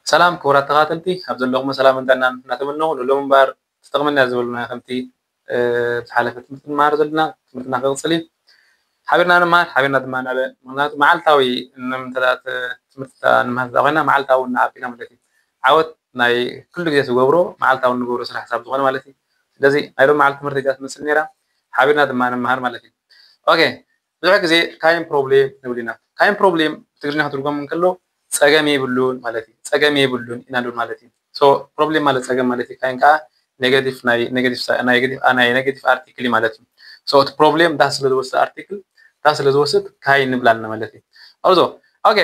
ሰላም ክቡራት ተኻተልቲ፣ ኣብ ዘለኹም ሰላምን ጥዕናን እናተመነኹ፣ ንሎም እምበኣር ትጠቕመና እያ ዝበሉና ከምቲ፣ እ፣ ዝሓለፈ ትምህርቲ ንመሃር ዘለና ትምህርትና ክቕጽል እዩ። ሓቢርና ንመሃር፣ ሓቢርና ድማ ንዕበ። ምኽንያቱ መዓልታዊ እንም እንተ ደኣ ት-፣ ትምህርቲ እንተ ደኣ ንመሃር እንተ ደኣ ኮይና፣ መዓልታዊ እናዓበና ማለት እዩ። ዓወት ናይ ኩሉ ግዜ ትገብሮ፣ መዓልታዊ እንገብሮ ስራሕ ክሳብ ዝኾነ ማለት እዩ። ስለዚ ናይ ሎም መዓልቲ ትምህርቲ እዚኣ ትመስል ነይራ፣ ሓቢርና ድማ ንመሃር ማለት እዩ። ኦኬ፣ ብዙሕ ግዜ ካይን ፕሮብሌም ንብል ኢና። ካይን ፕሮብሌም ብትግርኛ ክትርጎም እንከሎ ጸገም የብሉን ማለት እዩ። ጸገም የብሉን ኢና ንብል ማለት እዩ። ሶ ፕሮብሌም ማለት ጸገም ማለት እዩ። ካይን ከኣ ኔጋቲቭ ናይ ኔጋቲቭ ሳ-፣ ናይ ኔጋቲቭ፣ አ፣ ናይ ኔጋቲቭ ኣርቲክል እዩ ማለት እዩ። ሶ እቲ ፕሮብሌም ዳስ ስለ ዝወስድ ኣርቲክል፣ ዳስ ስለ ዝወስድ ካይን ንብላልና ማለት እዩ። ኦልዞ፣ ኦኬ፣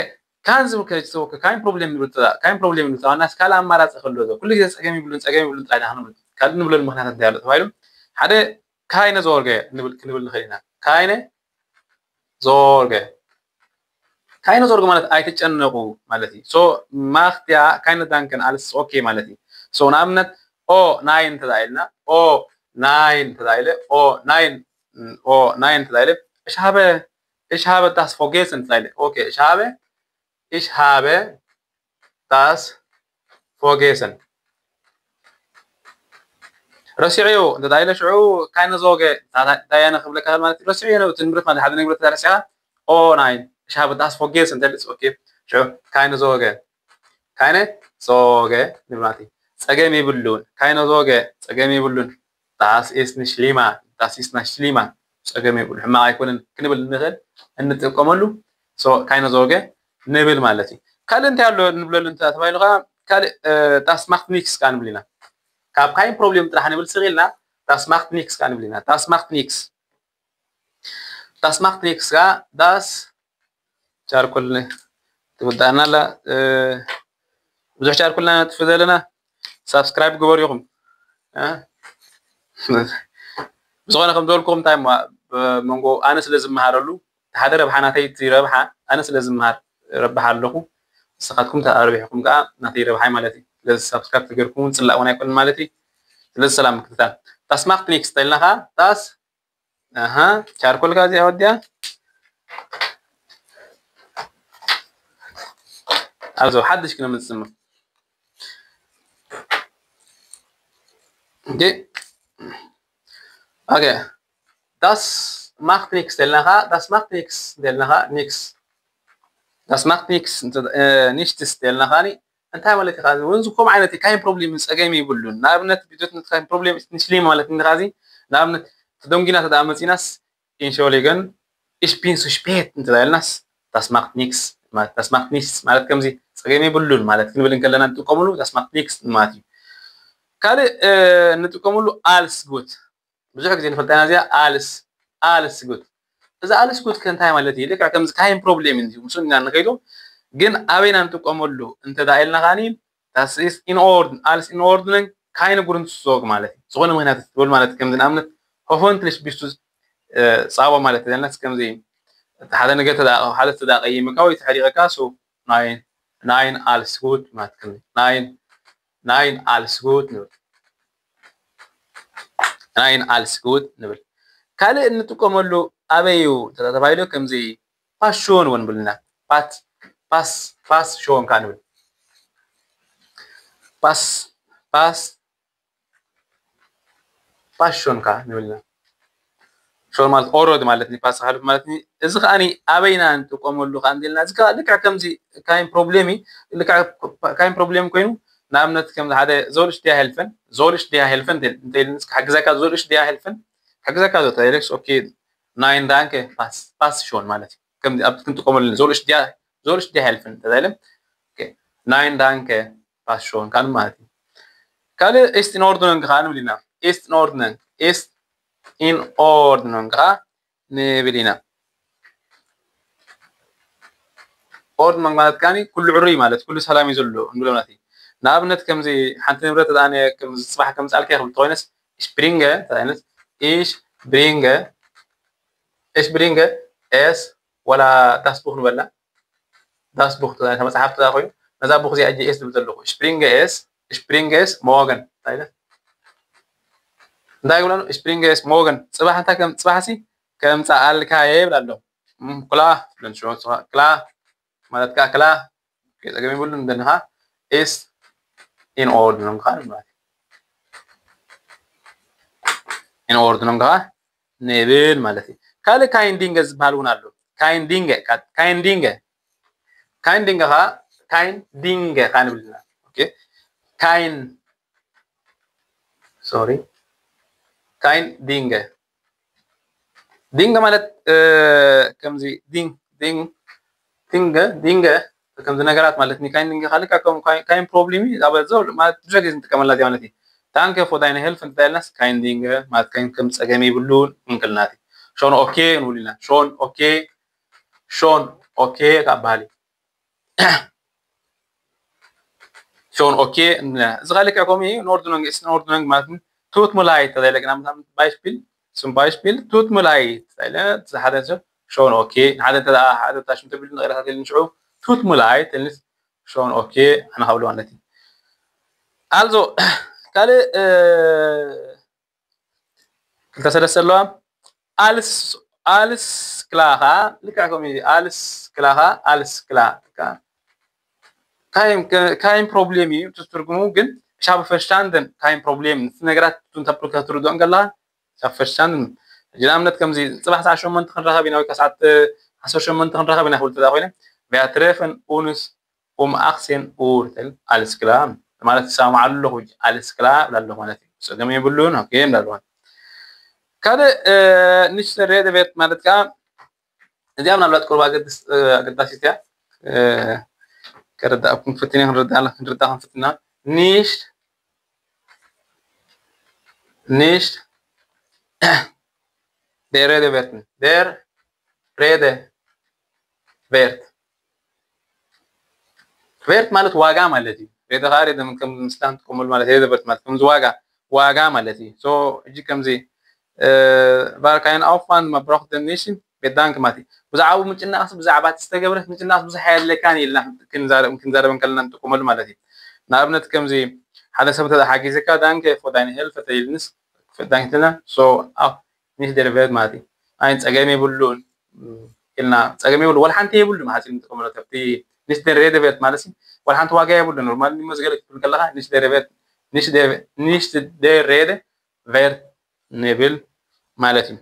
ካን ዝብል ከ-፣ ሶ ካይን ፕሮብሌም ንብል ጥራ-፣ ካይን ፕሮብሌም ንብል ጥራ-፣ ናስ ካልእ ኣማራጺ ከሎ ዶ? ኩሉ ግዜ ጸገም ይብሉን ጸገም ይብሉን ጥራይ ኢና ክንብል። ካልእ ንብለሉ ምኽንያት እንታይ ኣሎ ተባሂሉ? ሓደ ካይነ ዞርገ ንብል፣ ክንብል ንኽእል ኢና። ካይነ ዞርገ። ካይነ ዞርገ ማለት ኣይትጨነቁ ማለት እዩ። ሶ ማኽትያ ካይነ ዳንከን ኣልስ ኦኬ ማለት እዩ። ሶ ንኣብነት ኦ ናይን እንተ ኢልና፣ ኦ ናይን እንተ ኢለ፣ ኦ ናይን፣ ኦ ናይን እንተ ኢለ፣ እሽ ሃበ፣ እሽ ሃበ ዳስ ፎጌስን እንተ ኢለ፣ ኦኬ፣ እሽ ሃበ፣ እሽ ሃበ ዳስ ፎጌስን። ረሲዑዮ እንተ ኢለ ሽዑ ካይነ ዞገ እንታይ እየ ክብለካ ማለት እዩ። ረሲዑዮ ነው እቲ ንብረት ማለት ሓደ ንብረት ረሲዕካ ኦ ናይን እሽ ሃበ ዳስ ፎጌስን እንተ ኢለ ኦኬ። ሽዑ ካይነ ዞገ፣ ካይነ ዞገ ንብል ማለት እዩ። ጸገም የብሉን። ካይነ ዞገ ጸገም የብሉን። ዳስ ኢስ ንሽሊማ፣ ዳስ ኢስ ናሽሊማ፣ ጸገም የብሉ፣ ሕማቕ ኣይኮነን ክንብል እንኽእል፣ እንጥቀመሉ። ሶ ካይነ ዞገ ንብል ማለት እዩ። ካልእ እንታይ ኣሎ ንብለሉ እንተ ተባሂሉ ከኣ ካልእ፣ እ፣ ዳስ ማክት ኒክስ ከኣ ንብል ኢና። ካብ ካይን ፕሮብሌም ጥራሕ ንብል ስቕ ኢልና ዳስ ማክት ኒክስ ከኣ ንብል ኢና። ዳስ ማክት ኒክስ፣ ዳስ ማክት ኒክስ ከኣ ዳስ ቻርኮል ትውዳእና ኣላ። እ፣ ብዙሕ ቻርኮልና ነጥፍ ዘለና ሳብስክራይብ ግበሩ ኢኹም። እ? ብዝኾነ ከም ዝበልኩኹም እንታይ እሞ፣ ብ-፣ መንጎ ኣነ ስለ ዝመሃረሉ፣ ሓደ ረብሓ ናተይ እቲ ረብሓ ኣነ ስለ ዝመሃር ረብሓ ኣለኹ። ንስኻትኩም ተኣርቢሕኩም ከኣ ናተይ ረብሓ ማለት እዩ። ስለዚ ሳብስክራይብ ተገይርኩም እውን ጽላእ እውን ኣይኮነን ማለት እዩ። ስለዚ ሰላም ምክትታል። ዳስ ማክት ኒክስ ተልና ከኣ ዳስ፣ ኣሃ፣ ቻርኮል ከኣ እዚኣ ወዲያ። ኣብዚ ሓድሽ ክነምጽእ እሞ። ኦኬ። ኦኬ። ዳስ ማክት ኒክስ ተልና ከኣ፣ ዳስ ማክት ኒክስ ተልና ከኣ፣ ኒክስ። ዳስ ማክት ኒክስ እንተ-፣ እ፣ ኒሽትስ ተልና ከኣ፣ እንታይ ማለት እዩ? ወንዝ ከምኡ ዓይነት ካይን ፕሮብሌም ጸገም ይብሉን። ንኣብነት፣ ቢዶት ካይን ፕሮብሌም ኢስ ኒሽት ሽሊም ማለት እንዲ ኻዚ፣ ንኣብነት፣ ተደንጊና ተደኣ መጺናስ፣ ኢንሾሊገን፣ ኢሽ ቢን ሱ ሽፔት እንተ ኢልናስ፣ ዳስ ማክት ኒክስ፣ ማ-፣ ዳስ ማክት ኒክስ ማለት ከምዚ ጸገም የብሉን ማለት ክንብል እንከለና እንጥቀመሉ ዳስ ማክት ኒክስ ማለት እዩ። ካልእ፣ እ፣ እንጥቀመሉ ኣልስ ጉት። ብዙሕ ግዜ ንፈልጣ ኢና እዚኣ ኣልስ፣ ኣልስ ጉት። እዚ ኣልስ ጉት ከ እንታይ ማለት እዩ? ልክዕ ከምዚ ካይን ፕሮብሌም እዩ። ምስኡ ኢና ንኸይዶ፣ ግን ኣበይና ንጥቀመሉ እንተ ደኣ ኢልና ከኣኒ፣ ዳስ ኢስ ኢን ኦርድን፣ ኣልስ ኢን ኦርድነን ካይነ ጉርንት ዞግ ማለት እዩ። ዝኾነ ምኽንያት ትብል ማለት እዩ። ከምዚ ንኣብነት፣ ሆፈንትሊሽ ቢስቱ፣ እ፣ ጻቦ ማለት እዩ። ከምዚ ሓደ ነገር ተዳ-፣ ሓደ ተዳቀይምካ ወይ ተሕሪቐካ፣ ሶ ናይን፣ ናይን ኣልስ ጉት ማለት ከምዚ። ናይን፣ ናይን ኣልስ ጉት ንብል። ናይን ኣልስ ጉት ንብል። ካልእ እንጥቀመሉ ኣበይ እዩ ተባሂሉ ከምዚ ፓስ ሾን እውን ንብል ኢና። ፓት-፣ ፓስ፣ ፓስ ሾን ከኣ ንብል። ፓስ፣ ፓስ፣ ፓስ ሾን ከኣ ንብል ኢና። ሾን ማለት ኦረድ ማለት እዩ፣ ፓስ ሓሉፍ ማለት እዩ። እዚ ከኣ ኣበይና ንጥቀመሉ ከኣ እንዲልና፣ እዚ ከኣ ልክዕ ከምዚ ካይን ፕሮብሌም እዩ፣ ልክዕ ካይን ፕሮብሌም ኮይኑ፣ ንኣብነት ከምዚ ሓደ ዞልሽ ዲያ ሄልፈን፣ ዞልሽ ዲያ ሄልፈን እንተ-፣ እንተ ኢልንስ ክሕግዘካ፣ ዞልሽ ዲያ ሄልፈን፣ ክሕግዘካ ዞ ተይለክስ፣ ኦኬ፣ ናይን ዳንከ ፓስ፣ ፓስ ሾን ማለት እዩ። ከምዚ ኣብ ክንጥቀመሉ ዞልሽ ዲያ፣ ዞልሽ ዲያ ሄልፈን እንተ ኢለ፣ ኦኬ፣ ናይን ዳንከ ፓስ ሾን ካን ማለት እዩ። ካልእ ኢስት ኢን ኦርድነንግ ከኣ ንብል ኢና። ኢስት ኢን ኦርድነንግ፣ ኢስት ኢን ኦርድነንግ ከኣ ንብል ኢና። ኦርድነንግ ማለት ከኣ ኩሉ ዕሩይ ማለት ኩሉ ሰላም እዩ ዘሎ ንብሎ ማለት እዩ። ንኣብነት ከምዚ ሓንቲ ንብረት እዛ ኣነ ከምዚ ጽባሕ ከምጻልካ ይኽእል እንተኾይነስ፣ ኢሽ ብሪንገ፣ እንታይ ዓይነት? ኢሽ ብሪንገ፣ ኢሽ ብሪንገ ኤስ ወላ ዳስ ቡኽ ንበላ። ዳስ ቡኽ እታ መጽሓፍ እታ ኮይኑ፣ ነዛ ቡኽ እዚኣ እየ ኤስ ዝብል ዘለኹ። ኢሽ ብሪንገ ኤስ፣ ኢሽ ብሪንገ ኤስ ሞርገን። እንታይ ኢለ? እንታይ ይብሎ? ኢሽ ብሪንገ ኤስ ሞርገን። ጽባሕ እንታይ ከም፣ ጽባሕሲ ከምጻኣልካ እየ ይብል ኣሎ። እም፣ ክላ፣ ክላ ማለት ከኣ ክላ፣ ጸገም የብሉን። እንደንኻ ist in Ordnung ከኣ ንብል ማለት እዩ። In Ordnung ከኣ ንብል ማለት እዩ። ካልእ kein Dinge ዝበሃል እውን ኣሎ። Kein Dinge፣ kein Dinge፣ kein Dinge ከኣ፣ kein Dinge ከኣ ንብል ኢና። ኦኬ፣ kein፣ ሶሪ፣ kein Dinge። Dinge ማለት፣ እ፣ ከምዚ፣ Ding፣ Ding፣ Dinge፣ Dinge፣ ከምዚ ነገራት ማለት ኒ። Kein Dinge ካልእ ከም፣ kein Problem እዩ። ኣብ ዘው ማለት ብዙሕ ግዜ ንጥቀመላ እዚኣ ማለት እዩ። Danke für deine Hilfe እንተኢልናስ kein Dinge ማለት፣ kein ከም ጸገም የብሉን እንክልናት። Schon okay ንብል ኢና። Schon okay፣ schon okay ካብ በሃል እዩ። Schon okay ንብላ። እዚ ካልእ ከምኡ እዩ። In Ordnung፣ ist in Ordnung ማለት ኒ። Tut mir leid ተዘይለቅና፣ مثلا፣ Beispiel፣ zum Beispiel፣ tut mir leid ተዘይለ፣ ሓደ ሰብ schon okay፣ ሓደ እንተ ደኣ፣ ሓደ ታሽም ተቢሉ ንቕረታት ኢልን ሽዑ፣ tut mir leid ኢልን schon okay ኣነ ካብሉ ማለት እዩ። Also፣ ካልእ፣ እ፣ ክልተ ሰለስተ ኣለዋ። Alles፣ alles klar ከኣ፣ ልክዕ ከምኡ እዩ። Alles klar ከኣ፣ alles klar ከኣ፣ kein፣ kein Problem እዩ እቲ ትርጉሙ፣ ግን ich habe verstanden kein Problem፣ እቲ ነገራት፣ እቱን ተብሎ ክትርድኦ እንከለኻ፣ ich habe verstanden። ሕጂ ንኣብነት ከምዚ፣ ጽባሕ ሰዓት ሸሞንተ ክንራኸብ ኢና፣ ወይ ከኣ ሰዓት ዓሰርተ ሸሞንተ ክንራኸብ ኢና ክብል ተደኣ ኮይነ፣ Wir treffen uns um achtzehn Uhr ትብል፣ alles klar ማለት ይሰማማዓሉ ኣለኹ፣ alles klar እብላ ኣለኹ ማለት እዩ። ጸገም የብሉን፣ okay እብላ ኣለኹ። ካልእ፣ እ፣ nicht der Rede wert ማለት ከኣ፣ እዚኣ ምናልባት ቁሩብ ኣገድስ-፣ እ፣ ኣገዳሲት እያ። እ፣ ከረዳእኩም ክፍትን እየ፣ ክንርዳእ፣ ክንርዳእ ክንፍትና። Nicht፣ nicht der Rede wert፣ der Rede wert። Wert ማለት ዋጋ ማለት እዩ። Rede ከኣ፣ Rede ከም ምስላ ንጥቀመሉ ማለት፣ Rede wert ማለት ከምዚ ዋጋ፣ ዋጋ ማለት እዩ። So፣ ሕጂ ከምዚ፣ እ፣ war kein Aufwand፣ man braucht den nicht bedanken ማለት እዩ። ብዛዕባኡ ምጭናቕስ፣ ብዛዕባ እቲ ዝተገብረ ምጭናቕስ ብዙሕ ኣየድለካን ኢልና ክንዛረብ፣ ክንዛረብ እንከለና ንጥቀመሉ ማለት እዩ። ንኣብነት ከምዚ ሓደ ሰብ እንተ ሓጊዘካ፣ Danke für deine Hilfe ተኢልንስ፣ Danke ትልና፣ so፣ auf nicht der Wert ማለት እዩ። ኣይ ጸገም የብሉን ኢልና፣ ጸገም የብሉ፣ ወላ ሓንቲ የብሉ፣ ሓጺን ንጥቀመሉ፣ ካብቲ nicht der Rede wert ማለት እዩ። ወላ ሓንቲ ዋጋ የብሉን። ኖርማል ንመዝገለ ክትብል ከለኻ፣ nicht der Wert፣ nicht der፣ nicht der Rede wert ንብል ማለት እዩ።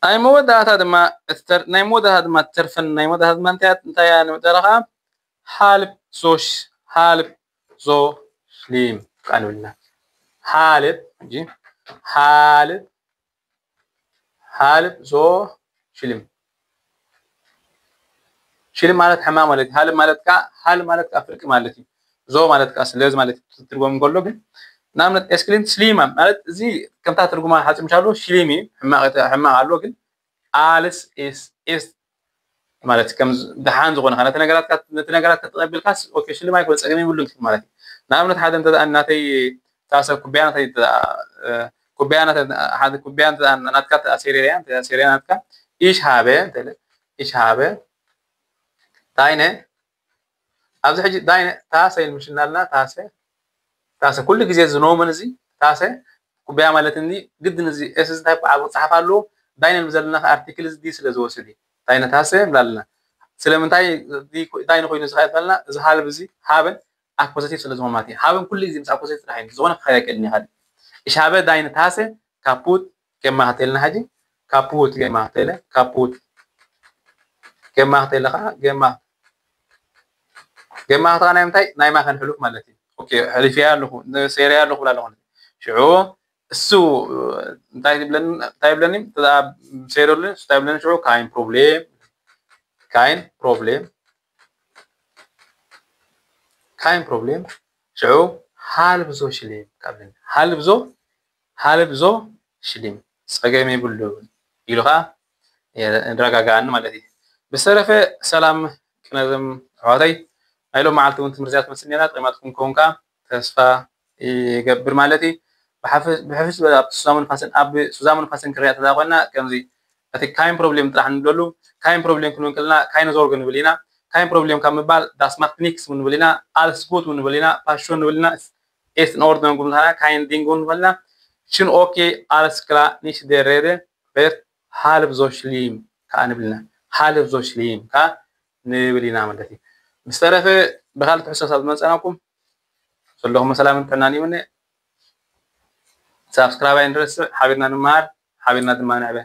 ናይ መወዳእታ ድማ፣ እተር-፣ ናይ መወዳእታ ድማ ትተርፈን፣ ናይ መወዳእታ ድማ እንታይ፣ እንታይ እያ ንብል ዘለና? Halb so sch-፣ halb so schlimm ከኣ ንብል ኢና። Halb፣ ሕጂ፣ halb፣ halb so schlimm። Schlimm ማለት ሕማቕ ማለት እዩ። Halb ማለት ከኣ፣ halb ማለት ከኣ ፍርቂ ማለት እዩ። So ማለት ከኣ ስለዚ ማለት እዩ። ትርጉም እንከሎ ግን፣ ንኣብነት፣ es klingt schlimmer ማለት፣ እዚ ከምታ ትርጉማ ሓጺምሻሉ፣ schlimm እዩ፣ ሕማቕ፣ ሕማቕ ኣሎ፣ ግን alles ist፣ ist ማለት ከም ዝ-፣ ደሓን ዝኾነ፣ ነቲ ነገራት፣ ነቲ ነገራት ከተቐቢልካስ፣ okay፣ ሽልም ኣይኮነ፣ ጸገም የብሉን ማለት እዩ። ንኣብነት፣ ሓደ እንተ ደኣ ናተይ፣ እታ ሰብ ኩባያ ናተይ፣ እታ፣ እ፣ ኩባያ ናተ-፣ ሓደ ኩባያ እንተ ደኣ ናትካ፣ እታ ሴሬርያ፣ እታ ሴሬርያ ናትካ፣ ich habe፣ እንተ ኢለ፣ ich habe deine፣ ኣብዚ ሕጂ deine Tasse ኢሉ ምሽናልና፣ Tasse፣ Tasse፣ ኩሉ ግዜ እዚ Nomen እዚ፣ Tasse፣ ኩባያ ማለት እንዲ፣ ግድን እዚ es እንታይ ኣብ ጽሓፍ ኣለዎ፣ deine ንብል ዘለና ኣርቲክል እዚ die ስለ ዝወስድ እዩ። Deine Tasse ንብል ኣለና። ስለምንታይ die፣ deine ኮይኑ ዝኸይድ ኣለና፣ እዚ halb እዚ haben ኣኩዛቲቭ ስለ ዝኾነ ማለት እዩ። Haben ኩሉ ግዜ ምስ ኣኩዛቲቭ ጥራሕ እዩ። ዝኾነ ክኸይድ ኣይክእልን እዩ። ካልእ ich habe deine Tasse kaputt gemacht ኢልና፣ ሕጂ kaputt gemacht ኢለ፣ kaputt gemacht ኢለ፣ ከዓ gemacht፣ gemacht ከዓ ናይ ምንታይ፣ ናይ ማኸን ሕሉፍ ማለት እዩ። ኦኬ፣ ሕሊፈያ ኣለኹ፣ ሰይረያ ኣለኹ ብላ ኣለኹ ማለት እዩ። ሽዑ እሱ እንታይ ይብለኒ፣ እንታይ ይብለኒ? እዛ ሰይረሉ እንታይ ይብለኒ? ሽዑ kein Problem፣ kein Problem፣ kein Problem። ሽዑ halb so schlimm ካብ፣ halb so፣ halb so schlimm፣ ጸገም የብሉን ኢሉ ኸዓ የረጋግኣኒ ማለት እዩ። ብዝተረፈ ሰላም ቅነዞም ኣሕዋተይ፣ ናይ ሎም መዓልቲ እውን ትምህርትታት መስል ኔና፣ ጠቂማትኩም ከውን ከዓ ተስፋ ይገብር ማለት እዩ። ብሓፈ-፣ ብሕፍሽ ዝበለ ኣብ ሱዛሞ ንፋስን፣ ኣብ ሱዛሞ ንፋስን ክሪኣ ተዛ ኮይና፣ ከምዚ እቲ kein Problem ጥራሕ ንብለሉ። Kein Problem ክንብል ከለና keine Sorge ንብል ኢና። Kein Problem ካብ ምባል das macht nichts ንብል ኢና፣ alles gut ንብል ኢና፣ passt schön ንብል ኢና፣ ist in Ordnung ንብል ኢና፣ kein Ding ንብል ኢና፣ schön okay፣ alles klar፣ nicht der Rede wert፣ halb so schlimm ከዓ ንብል ኢና። Halb so schlimm ከዓ ንብል ኢና ማለት እዩ። ብዝተረፈ ብኻልእ ትሕዝቶ ክሳብ ዝመፀናኩም ዘለኹም ሰላምን ጥዕናን ይምነ። ሳብስክራይብ ኣይንረስዕ። ሓቢርና ንመሃር፣ ሓቢርና ድማ ንዕበ።